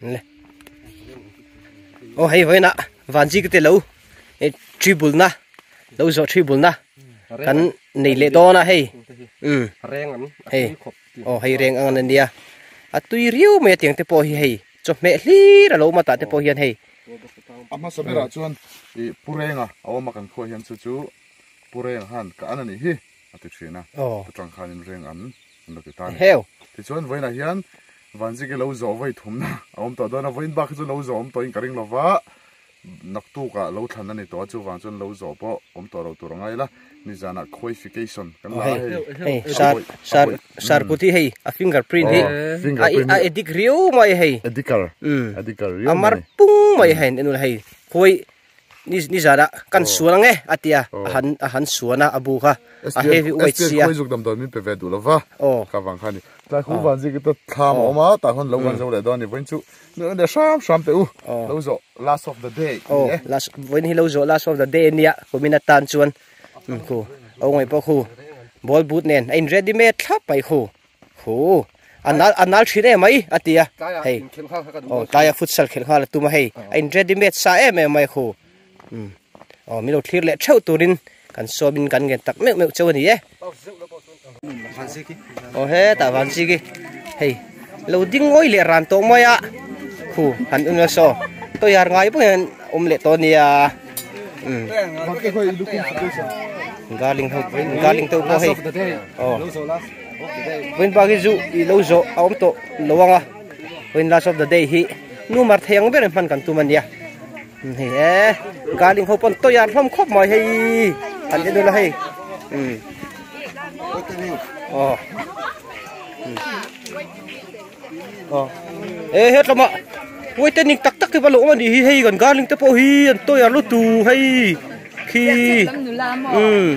Le. Aw hei vawiinah Vanzika te lo tribul na lo zawh tribul na kan nei leh dawn a hei umm hei aw hei reng ang an nia a tui riau mai a tiang te pawh hi hei chawhmeh hlir a lo awm a tah te pawh hian hei. A hmasa berah chuan ih Pu Renga a awm a kan khuaah hian chu chu Pu Renga khan ka an a nih hi a ti thin a tu tang khanin reng an an lo ti ta a ni. Tichuan vawiinah hian Vanziki lo zawh vawi thumna a awm tawh dawn a, vawiin bak hi chu lo zawh awm tawhin ka ring lo va, naktukah lo thlan a ni tawh a, chuvang chuan lo zawh pawh awm tawh lo tur a ngai la, nizanah qualification kan la a hei. Hei sar sar sar kut hi hei a finger print hi a edik riau mai hei. Edikar edikar riau mai. A mar pung mai hei enul hei khawi ni ni zana kan suan ang e a tia a han a han suan a a bu kha a heavy weight sia khawi zuk damdawi min pe ve duh lova ka vang kha ni tlai khu van zik te thlam a awm a tah khawn lo kan zo leh dawn a ni vawiin chu ne hram hram teh u lo zawh last of the day aw last vawiin hi lo zawh last of the day ania kumin atan chuan khu a ngaih pawh khu ball boot nen a in ready made thlap mai khu Hu a nal a nal thin em mai a ti a hei aw tlaia futsal khelh nghal a tum a hei a in ready made sa em em mai khu um aw min lo thlir leh theuh turin kan sawm in kan ngen tak meuh meuh cheu a ni e aw hetah Vanziki hei lo ding ngawi leh ran tawh mai a khu han un saw tawihar ngai pawh hian awm leh tawh a nia um garling ho garling te pawh hei aw. Vawiin bak hi zu ih lo zawh a awm tawh lo ang a vawiin last of the day hi nu mar thei ang ber in hman kan tum a nia hei e garling ho pawn tawih an hlawm khawp mai hei an en ula hei um aw aw e hetlama waiting tak tak te pawh a lo awm a nih hi hei kan garling te pawh hi an tawih an lutu hei. Khi umm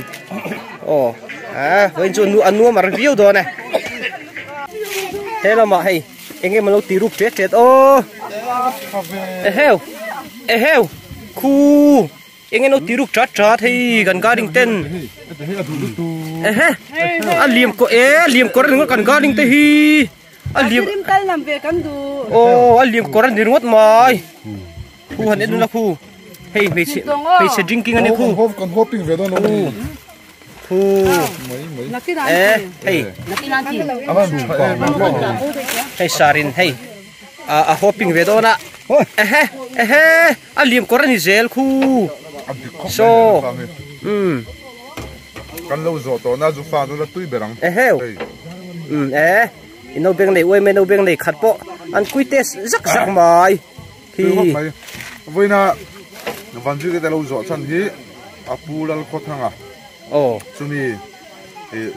aw a vawiin chu a nuam a ri viau dawn e he lamah hei eng emaw lo ti rup tet tet aw eheu eheu khu eng emaw ti rup chat chat hei kan garden ten ehe a liam kawh e a liam kawr a ni ngawt kan garden te hi a liam aw a liam kawr a ni ringawt mai. Khu han en la khu hei hmeichhe hmeichhe drinking ani khu kan hoping ve dawn lo khu e hei hei sarin hei a a hoping ve dawn a ehe ehe a liam kawr ani zel khu so um kan lo zawh tawh na zu fa nu la tui ber ang ehe um e ino beng nei uai mai no beng nei khat pawh an kui test zak zak mai Tui khawp mai. Vawiina Vanzika te lo zawh chhan hi a pu Lalkhawthanga chumi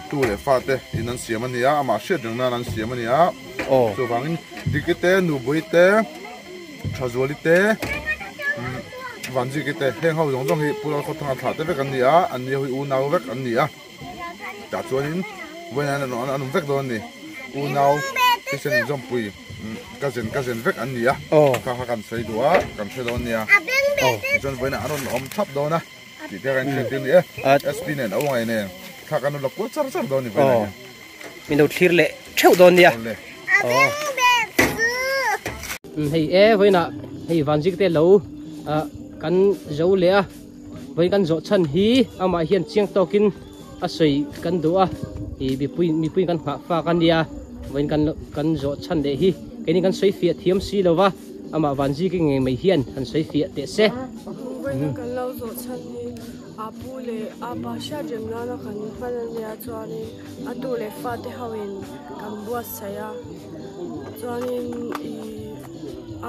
tu leh fa te in an siam a ni a, amah hriat reng nan an siam a ni a. Chuvangin Diki te, Nubui te, Thazuali te, Vanziki te heng ho zawng zawng hi Pu Lalkhawthanga thlah te vek an ni a, an ni ho hi unau vek an ni a. Tah chuanin vawiin an an awm vek dawn a ni. Unau thisen inzawmpui cousin cousin vek an ni a. Kha kha kan sawi duh a, kan hre dawn nia. Tichuan vawiinah an rawn awm thap dawn a tih te kan hriat tir a ni e. SP nen a uangai nen thla kan rawn la kual char char dawn a ni vawiinah hian. Min lo thlir leh theuh dawn nia. Hei e vawiinah hei Vanzik te lo kan zo leh a. Vawiin kan zawh chhan hi amah hian chiang tawkin a sawi kan duh a, ih mipui mipui kan nghah fak a nia, vawiin kan kan zawh chhan leh hi keini kan sawi fiah thiam si lo va, amah Vanziki ngei mai hian han sawi fiah teh se. Vawiin kan lo zawh chhan hi a pu leh a pa hriat rem nana kan hman a nia chuanin a tu leh fate ho in kan buatsaih a chuanin ih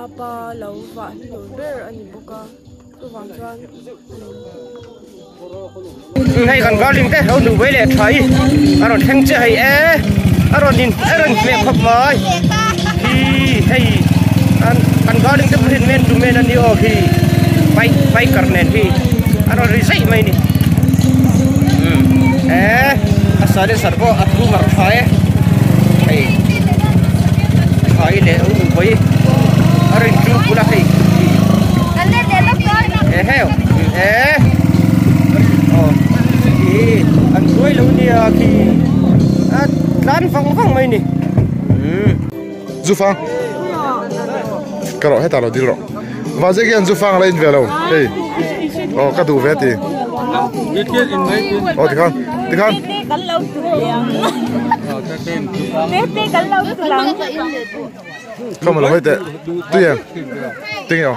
a pa lo vah hnuhnawh ber a ni bawk a. Hei kan garling te ho nu vei leh tha i a rawn thleng che hei e a rawn in a rawn hmeh khawp mai khi hei an kan garling te pawhin men to men a ni aw khi bike biker nen hi a rawn ri zeih mai ni e a silencer pawh a thu mar tha e hei tha i leh nu vei a rawn in chu bula hei. Eheu e aw khi an hruai lo nia khi a tlan vang vang mai ni Zufang. Ka rawh hetah lo dil rawh. Vaze khian zu fang la in ve lo hei. Aw ka duh ve ti. Aw tikhan tikhan. Không mà là hơi tệ. Tuy em. Tuy em.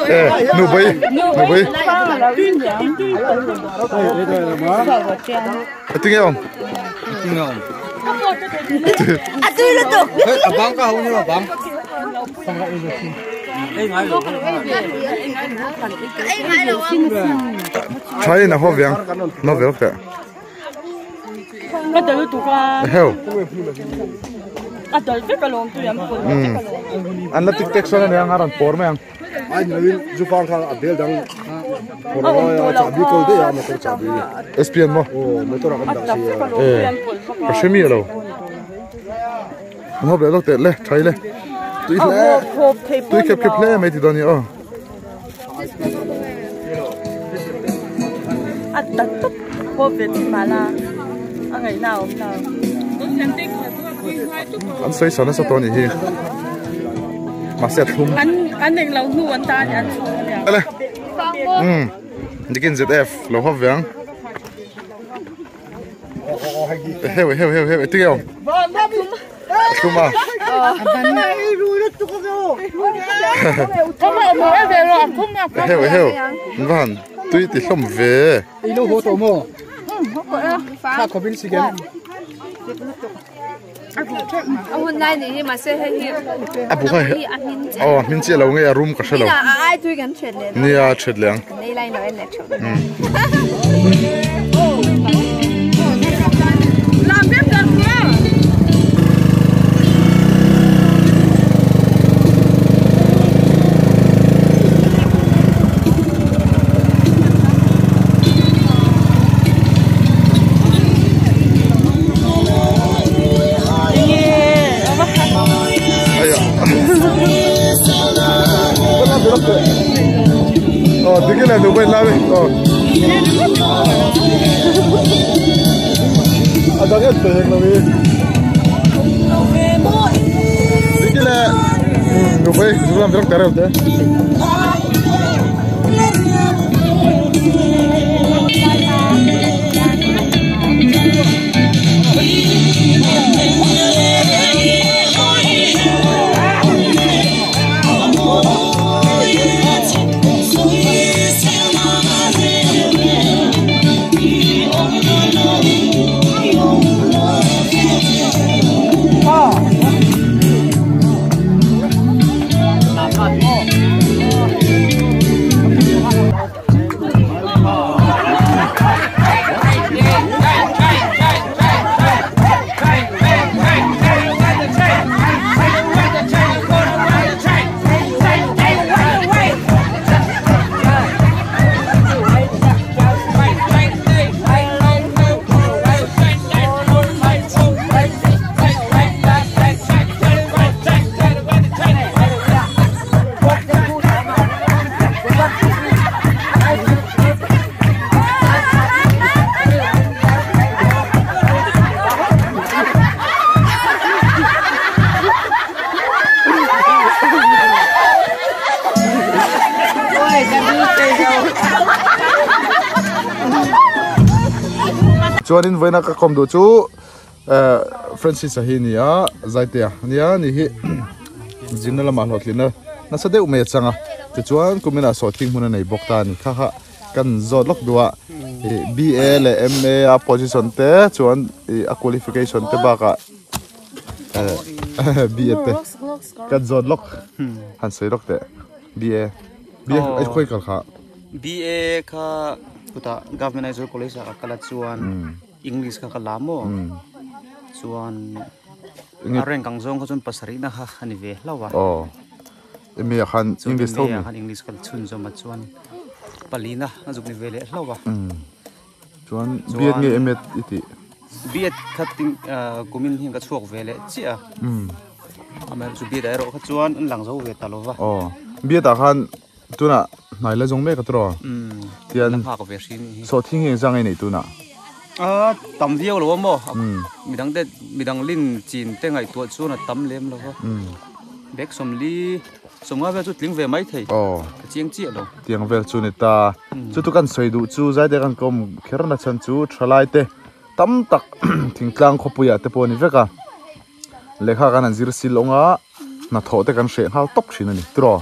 Ê, nụ bấy, nụ bấy. Tuy em. À tuy là được. À bang ka hông mà bang. Try na ho viang. No ve ok. Cái từ tụ qua. Heo. À từ cái cái lồng tôi em phụ. Anh là tik tek son này anh ăn por mà. Anh nói zu phang khang à bel dang. Por rồi chabi kol de ya motor chabi. SPN mo. Oh motor akan dah si. Eh. Ka shemi lo. Nó về lúc tệ lẹ, try lẹ. Tui lẹ. Tui kep kep lẹ mấy thì đó nhỉ. À tật tốc hộp về thì mà là à ngày nào nào. Anh xây sao nó sao to nhỉ hi. Mà sẽ thum. Anh anh định lâu nu anh ta anh xuống nhỉ. Lẹ. Ừ. Dikin ZF lâu hộp vàng. Heo heo heo heo tiếng không? Thum à. Heo heo. Van, tui ti hlom ve. Ilo ho to mo. Kha khobin sigen. Ông nay thì mà sẽ hay À bu khai. Ờ, min che lo nge room ka shelo. Ai tui kan chet le. Nia chet leng. Nei lai nói le chet. Làm bếp được nha. Ờ, cái này được quên lại đi. Ờ. À, đó cái tiền là gì? Cái này được quên, chúng làm rất tệ rồi đấy. Chuanin voina ka kom du chu Francis hi nia zaitea nia ni hi jinna lama hlotlina na sa deuh mai changa ti chuan kumina so thing hmun nei bawk ta ni kha kha kan zawt lawk duah BA le MA a position te chuan a qualification te baka BA te kan zawt lawk han sei lawk te BA BA ai khoi kal kha BA kha kuta government Aizawl college a kala chuan English kha kalamo chuan areng kang zong kha chun pasari na kha ani ve hlawa oh emi khan English tho mi khan English kal chun zoma chuan palina azuk ni ve le hlawa chuan BA nge MA iti BA khating kumin hin ka chuak ve le chia amar chu BA da ro kha chuan an lang zo ve talova oh BA ta khan tuna nai la jong me ka tro tian ha ka ve shin so thing heng zang nei tuna A tam viau lo a maw? Midang te midang lin chin te ngaihtuah chuan a tam lem lo va. Bag sawmli sawmnga vel chu tling ve mai thei. Ka chiang chiah lo. Tiang vel chu ni ta. Chu chu kan sawi duh chu zaite kan kawm kher na chhan chu thalai te tam tak thingtlang khawpuiah te pawh a ni vek a. Lehkha kan han zir sil awng a, hnathawh te kan hreh nghal tawp thin a ni tiraw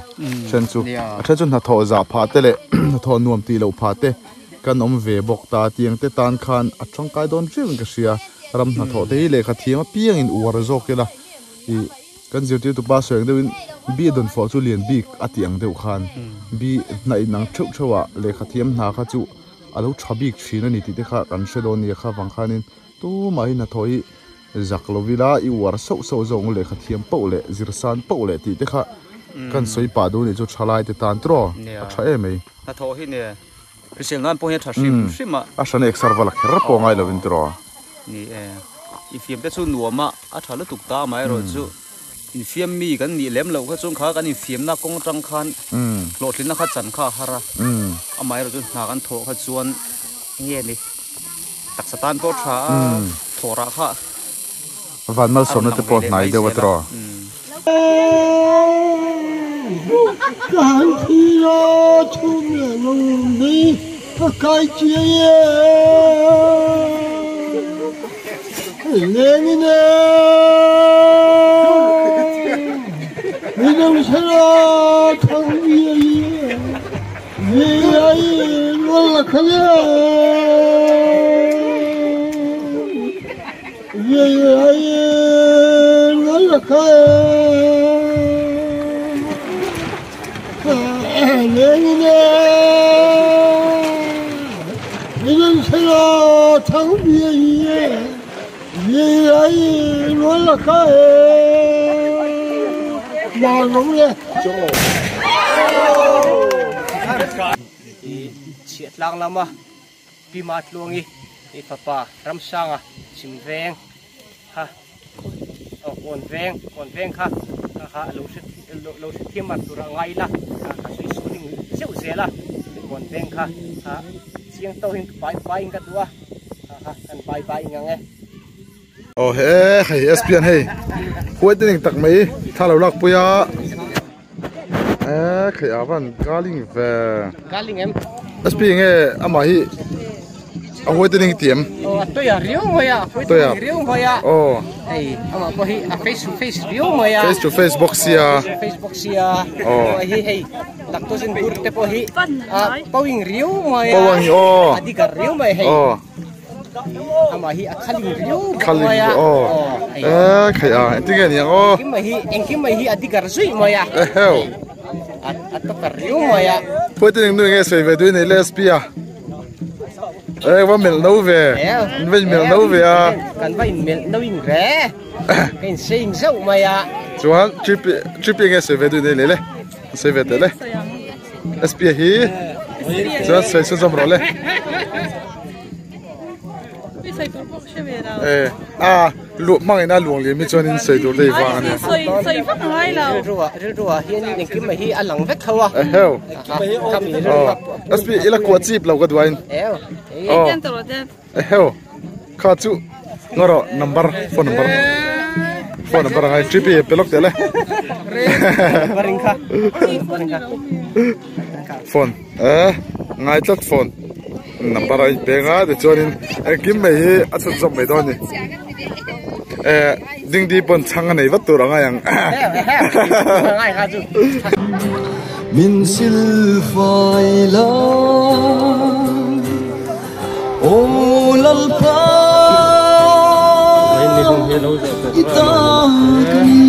then chu a then chu hnathawh zah phah te leh hnathawh nuam tih loh phah te kan awm ve bawk ta tiang te tan khan a tangkai dawn riau in ka hria ram hnathawh te hi lehkha thiam apiang in uar zawk ila ih kan zirtirtu pa sawi ang deuh in bi a dawn fawh chu lian bik a tih ang deuh khan bi hna in ang theuh theuh ah lehkha thiam hna kha chu a lo tha bik thin a ni tih te kha kan hre dawn a ni a kha vang khanin tumah hi hnathawh hi. Zak lo ila i uar sauh sauh zawk ang lehkha thiam pauh leh zirsan pauh leh tih te kha kan sawi pah duh nih chu thalai te tan tiraw a tha em mai. Hnathawh hi nia hrisel nan pawh hian a tha hrim hrim a. A hran exer vala kher pawh ngai lovin tiraw. Ni e, infiam te chu nuam a, a tha lutuk ta amaherawh chu infiam mi kan nih lem loh kha chuan kha kan infiamna kawng atang khan hlawhtlinna kha chan kha a har a, amaherawh chu hna kan thawh kha chuan nge ni. Taksa tan pawh tha a, thawh rah kha Van malsawmna te pawh hnai deuh a tiraw. Ka han thlir a, chhum leh lo mai ka kai chiai e. Lengin e, midang sela thang viai e. Chhiah tlang lama Pi Matluangi i fapa Ramsanga chhim veng kha aw kawn veng kawn veng kha kha kha a lo hre lo hre thiam mar tur a ngai ila ka sawi sawn in zeuh zel a kawn veng kha kha chiang tawhin pai pai in ka duh a kha kha kan pai pai ngang e. Aw he hei SPN hei huai te ning tak mai thla lo lak pui a e khei a van galing ve galing em SP nge amah hi a huai te ning tiam aw a toya riau mai a huai te ning riau mai a aw hei amah pawh hi a face to face riau mai a face to face bawk sia face to face bawk sia aw hi hei lactogen bur te pawh hi a pawing riau mai a pawing aw a digar riau mai hei aw Amah hi a khaling riau bawk mai a. Aw. Eh khai a engtin nge niang aw. Engkim mai hi engkim mai hi a digar zui mai a. Eheu. A a tawkar riau mai a. Phuai te ning nu nge sawi ve dui nei le SP a. Eh va melh no ve. In va in melh no ve a. Kan va in melh no in re. Ka in saying zauh mai a. Chuan GP GP nge sawi ve dui nei le le. Sawi ve teh le. SP hi chuan sawi sawi zawm rawh le. Eh a lu hmang ina luang liam hi chuan in sawi tur te i vang ania. Sawi sawi vak ngai lo. Rilru ah rilru ah hian engkim mai hi a lang vek tho a. Eheu. SP ila kuah chip lo ka duain. Oh. Eheu. Kha chu ngawrh number phone number phone number angai GP pe lawk teh le. Phone eh ngai tlat phone number a inpeng a tichuanin engkim mai hi a chhun zawm mai dawn a ni eh dingdi pawn chhang a nei vat tur angai ang. Min sil fai la. Aw Lalpa i ta ka ni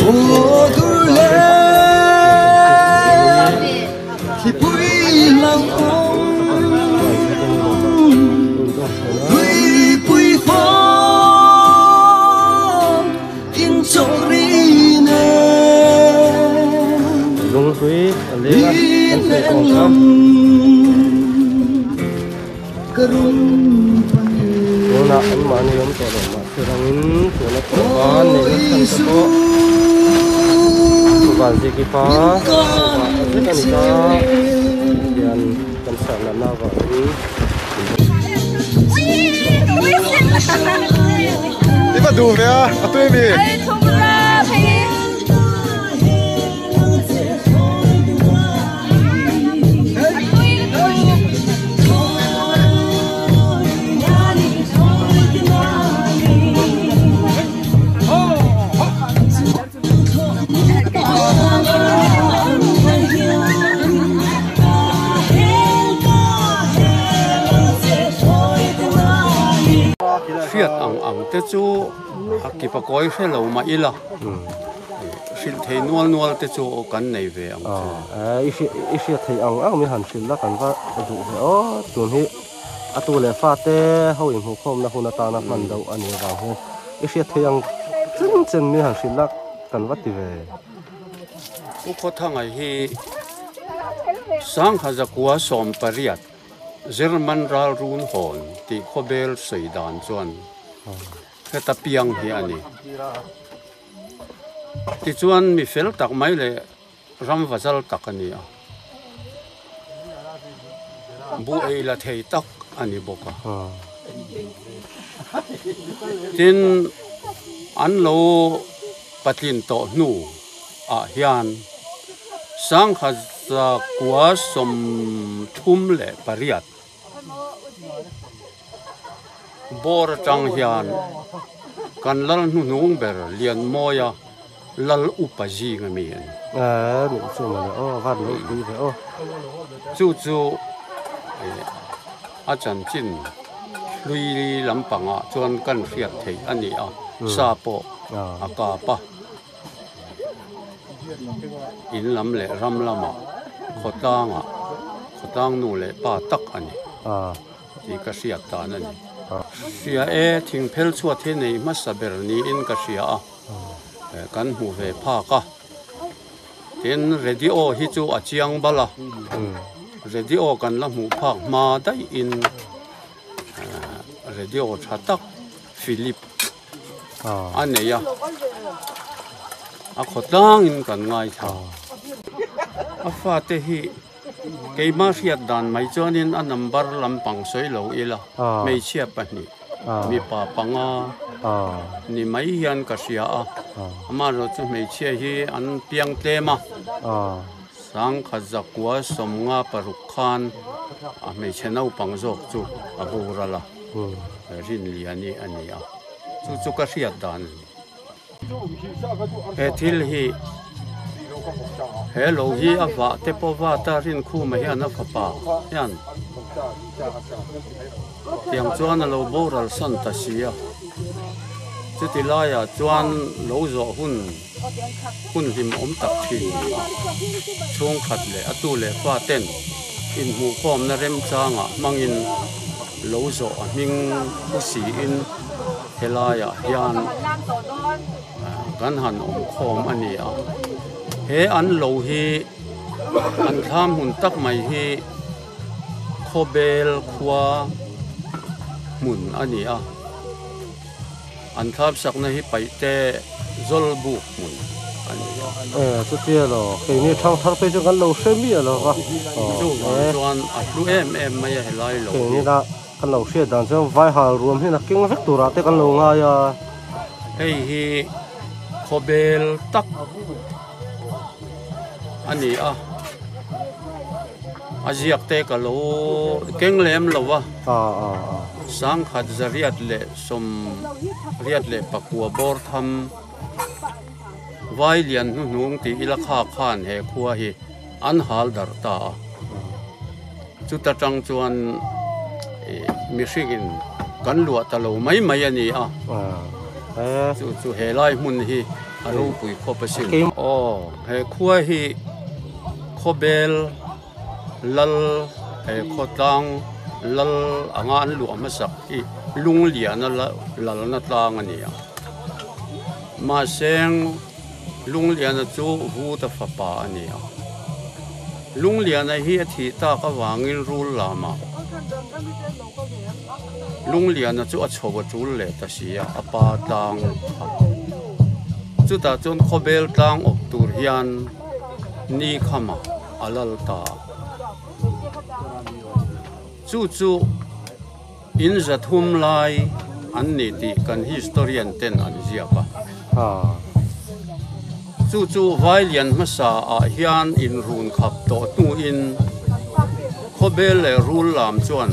Aw dur le thlipui lang awm Tuipui fawm in chawh ri nen Tunah an mahni awm tawh loh mah se rangin tuna tawh a neihna chhan te pawh Vanziki pa vek a ni ta hian kan sah nalh. na avangin I va duh ve a, a tui mi. Hriat ang ang te chu a kipa kawi hre lo mah ila hrilh thei nual nual te chu kan nei ve ang chu. I hriat thei ang ang mi han hrilh la kan va duh ve aw tun hi a tu leh fa te ho inhmuhkhawmna hun atana hman deuh a nih avang hian i hriat thei ang chen chen mi han hrilh la kan va ti ve. Pu Khawthangai hi Sangha zakua 18 German ral run hawn tih khawbel sawi dan chuan heta piang hi a ni. Tichuan mi fel tak mai leh ram vazal tak a ni a, bu ei la thei tak a ni bawk a. Tin, an lo patlin tawh hnu ah hian Sangha zakua 38 bawr atang hian kan lal hnuhnung ber Lianmawia lal upa zing a mi a ni. Chu chu a chanchin hlui lampangah chuan kan hriat theih a ni a, sa pawh a kap a. In lam leh ram lamah khawtlangah khawtlang nu leh pa tak a ni tih ka hriat dan a ni. Hria e, thingphel chhuat hi nei hmasa ber niin ka hria a, kan hmu ve phak a. Tin, radio hi chu a chiang bal a, radio kan la hmuh phak hma daihin radio tha tak Philip a nei a, a khaw tlangin kan ngaithla. A fate hi keimah hriat dan mai chuanin a number lampang sawi lo ila, hmeichhia pahnih, mipa panga ni mai hian ka hria a, amaherawhchu chu hmeichhia hi an piang tlem a, sangkhat zakua 56 khan a hmeichhe naupang zawk chu a boral a. Rinliani a ni a, chu chu ka hriat dan a ni. He thil hi he lo hi a vah te pawh vat a Rinkhuma hian a fapa hian tiang chuan a lo boral san ta si a, chuti laiah chuan lo zawh hun hun hlim awm tak thin a, chhungkhat leh a tu leh fa ten inhmuhkhawmna remchangah hmangin lo zawh a hming pu siin helaiah hian kan han awm khawm a ni a, he an lo hi an thlam hun tak mai hi khawbel khua hmun a ni a. An thlap sakna hi paihte zawl buk hmun a ni a. E, chutia lo, keini thang thar phei chu kan lo hre miah lo va. Chu vang chuan a hlu em em mai a helai lo hi. Keini la kan lo hriat dan chuan Vaihal ruam hian a keng vek turah te kan lo ngai a. Hei hi khawbel tak a ni a, a ziak te ka lo keng lem lo va. Sangkhat zariat leh 84 bawr tham vai lian hnuhnung tih ila kha khan he khua hi an hal darh ta a. Chuta tang chuan mihringin kan luah ta lo mai mai a ni a. Chu chu he lai hmun hi a ropui khawp asin. Aw, he khua hi khawbel lal he khawtlang lal anga an luah hmasak hi Lungliana lalna tlang a ni a. Mahse Lungliana chu Vuta fapa a ni a. Lungliana hi a thih tak avangin rul lamah Lungliana chu a chho a tul leh ta si a, a pa tlang kha. Chutah chuan khawbel tlang awp tur hian ni khamah a lal ta a. Chu chu in 300 lai an ni tih kan historian ten an ziak a. Chu chu Vailian hmasa ah hian in run khap tawh hnuin khawbel leh rul lam chuan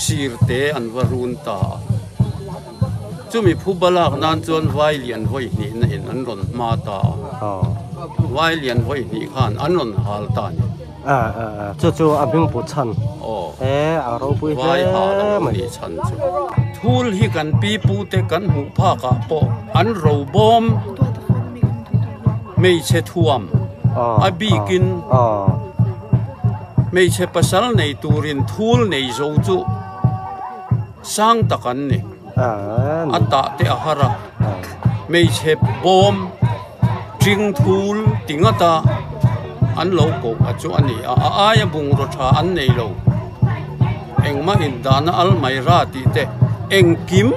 sir te an va run ta a. Chumi phu balak nan chuan Vailian vawi hnih na in an rawn hma ta a. Vailian vawi hnih khan an rawn hal ta a ni. Chu chu a hming put chhan. A ropui hle mai. Vai hal a lo nih chhan chu. Thul hi kan pi pu te kan hmuh phak ah pawh an ro bawm hmeichhe thuam a bikin hmeichhe pasal nei turin thul nei zo chu sang tak an ni. A tah te a har a. Hmeichhe bawm ṭing thul ti ngat a an lo koh a chu a ni a. A aia bungraw ṭha an nei lo. Engmah indahna almaira tih te engkim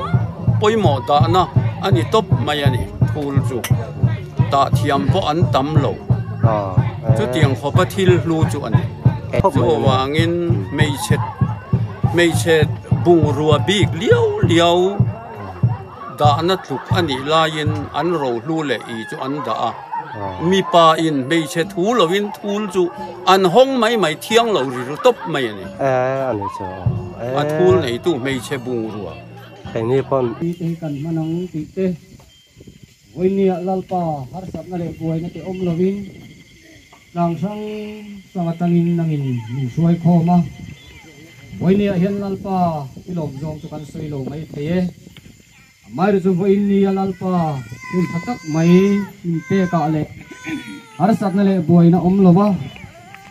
pawimawh dahna a ni tawp mai a ni. Thul chu tah thiam pawh an tam lo. Chutiang khawpa thil hlu chu a ni. Chuvangin hmeichhe hmeichhe bungrua bik liau liau dahna tluk a nih laiin an rohlu leh i chu an dah a. Mipa in hmeichhe thu lovin thul chu an hawng mai mai thiang lo ri ru tawp mai a ni. A thul neitu hmeichhe bungrua. Te kan hman ang tih te vawinia Lalpa harsatna leh buaina te awm lovin tlang hrang hrang atangin nangin min hruai khawm a. Vawinia hian Lalpa i lawm zawng chu kan sawi lo mai thei e. Amaherawhchu chu vawiin nia Lalpa hun tha tak mai min pekah leh harsatna leh buaina awm lova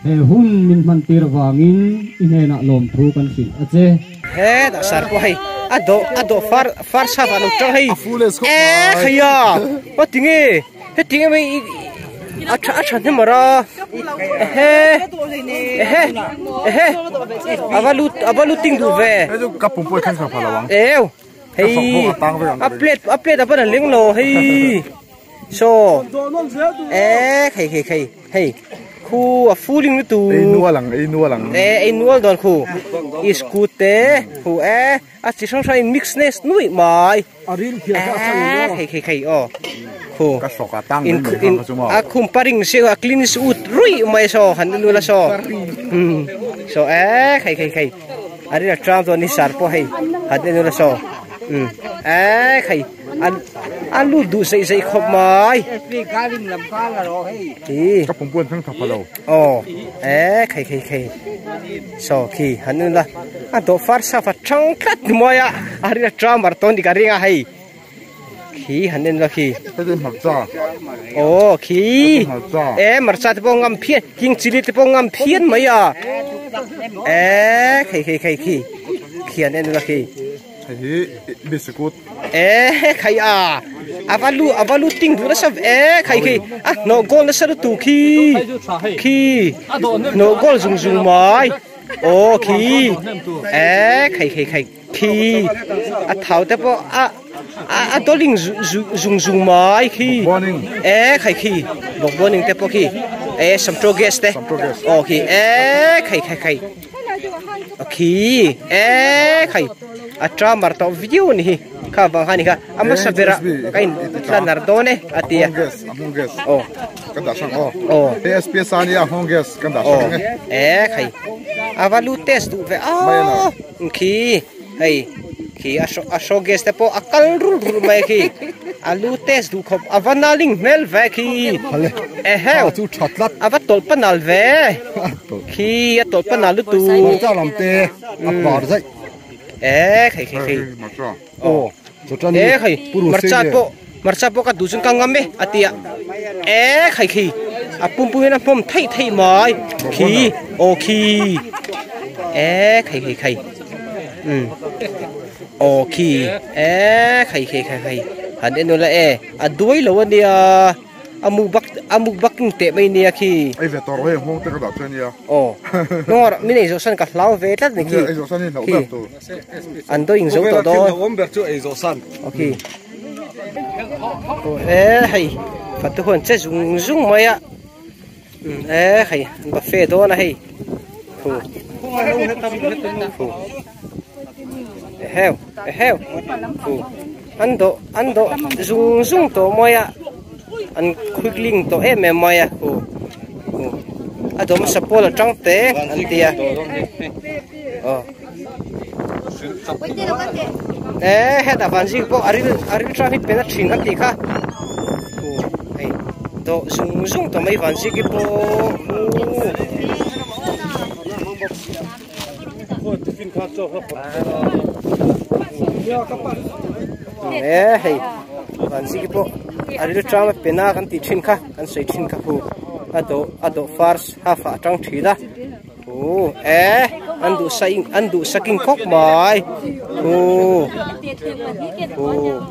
he hun min hman tir avangin i hnenah lawmthu kan hrilh a che. He dah sar pawh hei a dawh a dawh far far sa vah lo tang hei e khaia aw tinge heti nge mai a tha a tha hnem mara ehe ehe ehe ava lut ava lut ting duh ve ka pum pawh i thleng thla lo ang eu hei a plate a plate a van leng lo hei so e khei khei khei hei khu a fuling lutu ei nual ang ei nual ang e ei nual dawn khu i scoot te khu e a chi hrang hrang in mix nes nui mai a ril phian kha a sang e khei khei khei aw khu ka hrawk a tang in in a khum paring se a clean is ut rui mai so han nu la so so e khei khei khei a ril a tram chuan ni sar pawh hei han nu la so e khei an an lut duh zei zei khawp mai ka pum puan thang thap lo aw e khei khei khei so khi han nu la a dawh far sa fa thang tlat ni mawi a a ril a tram ar tawn ni ka ring a hei khi han en la khi aw khi e marcha te pawh ngam phian king chilli te pawh ngam phian mai a e khei khei khei khi khi han en la khi hei hi biscuit e khai a avalu avalu ting du nasa e khai khi a hnawh goal nasa lutu khi khi hnawh goal zung zung mai aw khi e khai khai khai khi a thau te pawh a a dawling zung zung mai khi e khai khi bawkbawn te pawh khi e samtro gas te aw khi e khai khai khai khi e khai a tramar tawh viau a ni hi kha vang kha ni kha a hmasa berah ka in tlanar dawn e a ti a aw kan dah hrang aw aw SPS a nia home gas kan dah hrang e e khai a va lu test duh ve a khi hei khi a a show gas te pawh a kal rul rul mai khi a lu test duh khawp a va naling hmel ve khi e heu chu tha tlat a va tawlh panal ve khi a tawlh panal lutu marcha lam te a par zai e khai khai khai aw e khai marcha pawh marcha pawh ka duh chuan ka ngam e a tia e khai khi a pum pum hian a hmawm theih theih mai khi aw khi e khai khai khai aw khi e khai khai khai khai han en ula e a duai lo a nia a mukbang a mukbang teh mai nia khi ei ve tawh rawh hei nghawng te ka dah chuan nia aw hnawr min ei zawh san ka hlau ve tlat ni khi ei zawh san hi hlauh ber tur an do in zo tawh dawn awm ber chu ei zawh san okay e hei fatu huan che zung zung mai a e hei buffet dawn a hei khu. Heo heo an do an do zung zung to mai a an quickling to em em mai a khu a dom sapol atang te an tia oh e heta vanzi pawh a ril a ril tang hi pen a thin an tih kha hei do zung zung tawh mai vanzi ki pawh e hei vanzi ki pawh a ril tang a pen a kan tih thin kha kan sawi thin kha hu a do a do first half ah a tang thin a. Ồ, ê, ăn đủ say, ăn đủ sa kinh khóc mày. Ồ. Ồ.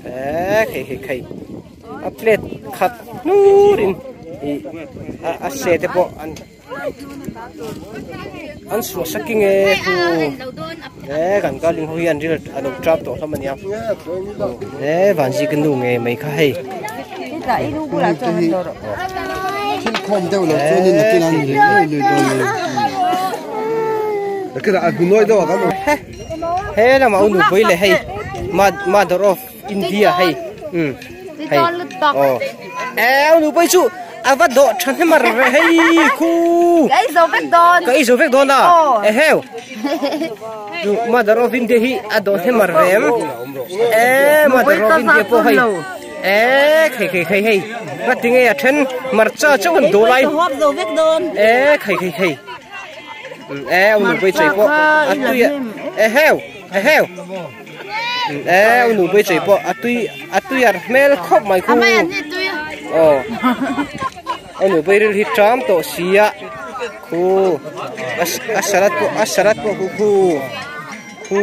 Ê, khay khay khay. A plate khat nurin. I a a se te pawh an an suah sa kinh e hu. Ê, kan kaling ho hi an ril a lo trap tawh hlawm ania. Ê, van zi ka nu nge mai kha hei. Thil khom deuh lo chuanin a tin an lui lui lui dawn ni. Cái là gunoi đâu kan He lama unu pui le hei mother of India hei. Hei. Oh. E unu pui chu ava do than he mar ve hei khu. Cái zo vek don. Cái zo vek don à. E heo. Mother of India hi a do he mar vem. E mother of India po hei. E khei khei khei hei. Nga tinge a then mar cha chau an do lai. E khei khei khei. E unu pui chei po a tui e heo e heo. E unu pui chei po a tui ar mel khop mai khu. Ờ. Unu pui ril hi tram to sia. Khu. A salat po khu khu. Khu.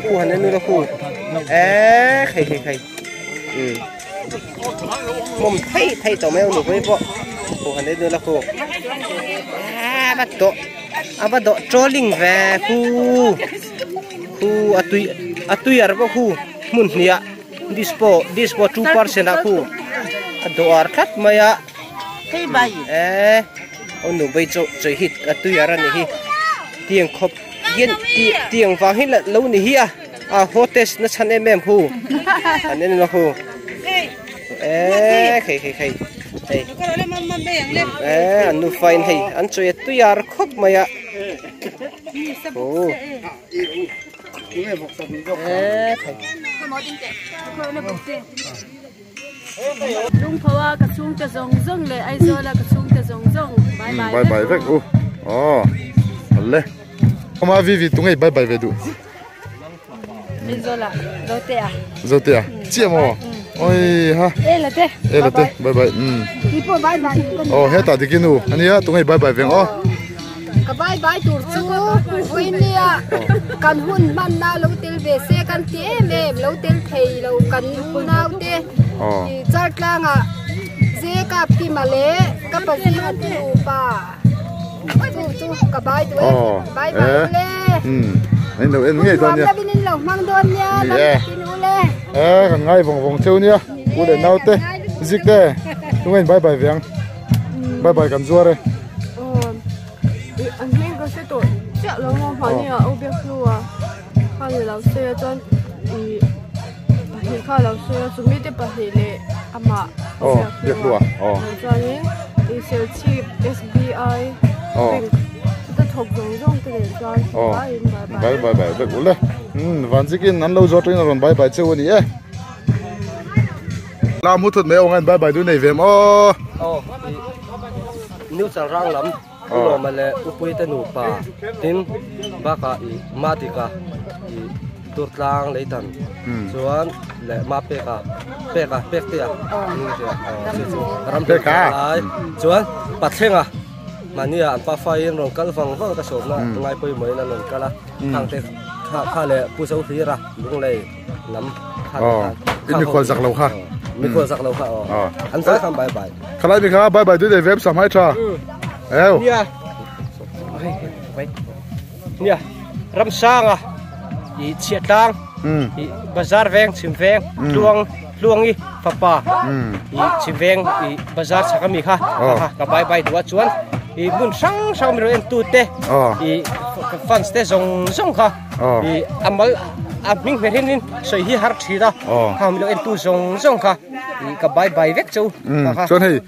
Khu han nu la khu. E khei khei khei. Mom thấy thấy tao mèo nu pui po. Khu han nu la khu. A bắt to. A bắt do trolling ve khu. Khu a tui ar po khu mun hnia dispo dispo 2% a khu a do ar khat mai a Hei bai. E onu bai cho choi hit a tui ar ani hi tiang khop yen tiang wang hi lo ni hi a a hotest na chan em em khu an en lo khu e khei khei khei hei e an nu fine hei an choi tui ar khop mai a ô Lung phawa ka chung ta zong zong le ai zo la ka chung ta zong zong bye bye bye bye vek u oh alle ma vi vi tungai bye bye ve du ai zo la zo te a zo te a chia mo oi ha e la te e la te bye bye Ipo bye bye oh heta dikinu ania tungai bye bye veng oh ka bye bye tur chu voinia kan hun man na lo tel ve se kan ti em em lo tel thei lo kan nau te ti char tlanga ze ka pi male ka pa zi han ti pa chu chu ka bye tu bye bye le anh đâu em nghe don nha bin lo mang don nha tin u le e kan ngai vong vong cheu nia u le nau te zik te tungai bye bye veng bye bye kan zuare anh mình có sẽ tổ chức lo mà phải nha, ô biết luôn à, khai là xe cho thì khai là xe chuẩn bị tiếp bà thì lệ ama, biết luôn à, cho nên thì sẽ chip SBI, chúng ta học giống giống cái này cho, bye bye bye bye bye, van chỉ cái nắn lâu rồi tôi nó bye bye chơi vậy nhé, làm hút thịt mấy ông anh bye bye đứa này về mà, nếu chẳng rang lắm. Lo mà le upui te nu pa tin ba ka i ma ti ka i tur tlang lei tan chuan le ma pe ka pe ka pek te a ni te ram pe ka chuan pathenga mania an pa fa in rong kal wang wang ka som na ngai poi mai na non kala khang te kha kha le pu zo hli ra lung lei lam kha kha mi khol zak lo kha mi khol zak lo kha an fa kham bye bye khalai mi kha bye bye du de web sam hai tha Eo. Nia. Nia. Ram sang à. I chia tlang. I bazar veng chim veng luang luang i papa. I chim veng i bazar chakami kha. Ka bye bye duwa chuan. I hmun hrang hrang min rawn en tu te i fans te zawng zawng kha i a mal a hming hmer hian in sawi hi har thin a kha min lo en tu zawng zawng kha i ka bye bye vek chu chuan hei.